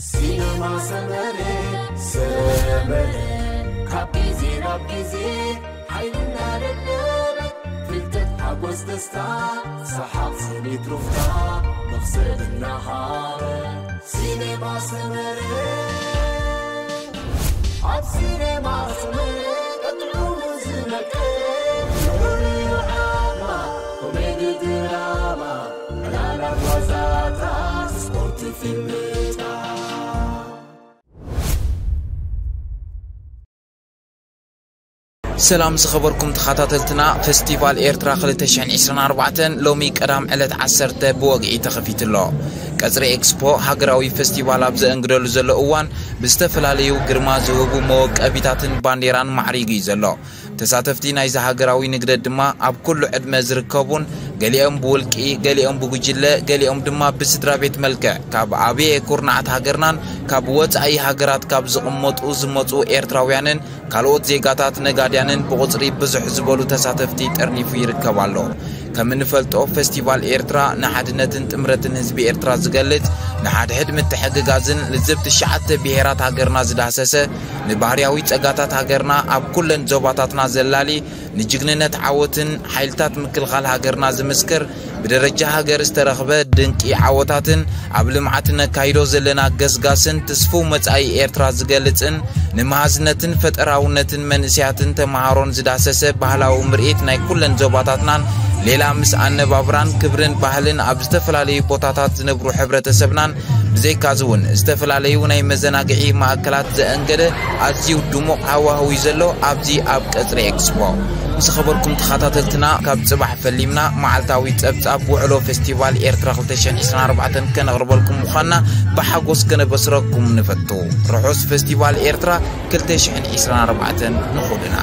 ሲነማ ሰመረ፣ ሰመረ፣ ካብ ግዜ ናብ ግዜ ሓይልና ደደበ፣ ፍልጠት፣ ሓጎስ፣ ደስታ፣ ሰሓቕ፣ ስኒት፣ ሩፍታ፣ መኽሰብ እናሃበ። ሲነማ ሰመረ፣ ኣብ ሲነማ ሰመረ ቀጥዑ ዝመቀ፣ ፍሉይ ዓማ፣ ኮሜዲ፣ ድራማ፣ ዕላላት፣ ዋዛታት፣ ስፖርት፣ ፊልምታት። ሰላም ዝኸበርኩም ተኸታተልትና፣ ፈስቲቫል ኤርትራ ክልተ ሽሕን ዕስራን ኣርባዕተን ሎሚ ቀዳም ዕለት ዓሰርተ ብወግዒ ተኸፊቱ ኣሎ። ቀጽሪ ኤክስፖ ሃገራዊ ፈስቲቫል ኣብ ዘእንግደሉ ዘሎ እዋን፣ ብዝተፈላለዩ ግርማ ዝህቡ መወቀቢታትን ባንዴራን ማዕሪጉ እዩ ዘሎ። ተሳተፍቲ ናይዚ ሃገራዊ ንግደት ድማ ኣብ ኩሉ ዕድመ ዝርከቡን፣ ገሊኦም ብውልቂ፣ ገሊኦም ብጉጅለ፣ ገሊኦም ድማ ብስድራ ቤት መልክዕ፣ ካብ ኣብየ ኩርናዓት ሃገርናን ካብ ወጻኢ ሃገራት ካብ ዝቕመጡ ዝመጹ ኤርትራውያንን ካልኦት ዜጋታት፣ ነጋድያንን ብቑጽሪ ብዙሕ ዝበሉ ተሳተፍቲ ጠርኒፉ ይርከብ ኣሎ። ከም እንፈልጦ፣ ፈስቲቫል ኤርትራ ንሓድነትን ጥምረትን ህዝቢ ኤርትራ ዝገልጽ፣ ንሓድሕድ ምትሕግጋዝን ልዝብ ትሽዓተ ብሄራት ሃገርና ዝዳህሰሰ፣ ንባህርያዊ ጸጋታት ሃገርና ኣብ ኩለን ዞባታትና ዘላሊ፣ ንጅግንነት ዓወትን ሓይልታት ምክልኻል ሃገርና ዝምስክር፣ ብደረጃ ሃገር ዝተረኽበ ድንቂ ዓወታትን ኣብ ልምዓት ነካይዶ ዘለና ገስጋስን ትስፉው መጻኢ ኤርትራ ዝገልጽን፣ ንመሃዝነትን ፈጠራውነትን መንእሰያትን ተመሃሮን ዝዳሰሰ ባህላዊ ምርኢት ናይ ኩለን ዞባታትናን፣ ሌላ ምስ ኣነባብራን ክብርን ባህልን ኣብ ዝተፈላለዩ ቦታታት ዝነብሩ ሕብረተሰብናን፣ ብዘይካዚ እውን ዝተፈላለዩ ናይ መዘናግዒ ማእከላት ዘእንገደ ኣዝዩ ድሙቕ ሃዋህው እዩ ዘሎ ኣብዚ ኣብ ቀጽሪ ኤክስፖ። ዝኸበርኩም ተኸታተልትና፣ ካብ ጽባሕ ፈሊምና መዓልታዊ ጸብጻብ ውዕሎ ፈስቲቫል ኤርትራ ክልተ ሽሕን ዕስራን ኣርባዕተን ከነቕርበልኩም ምዃንና ብሓጎስ ከነበስረኩም ንፈቱ። ርሑስ ፈስቲቫል ኤርትራ ክልተ ሽሕን ዕስራን ኣርባዕተን ንኹልና።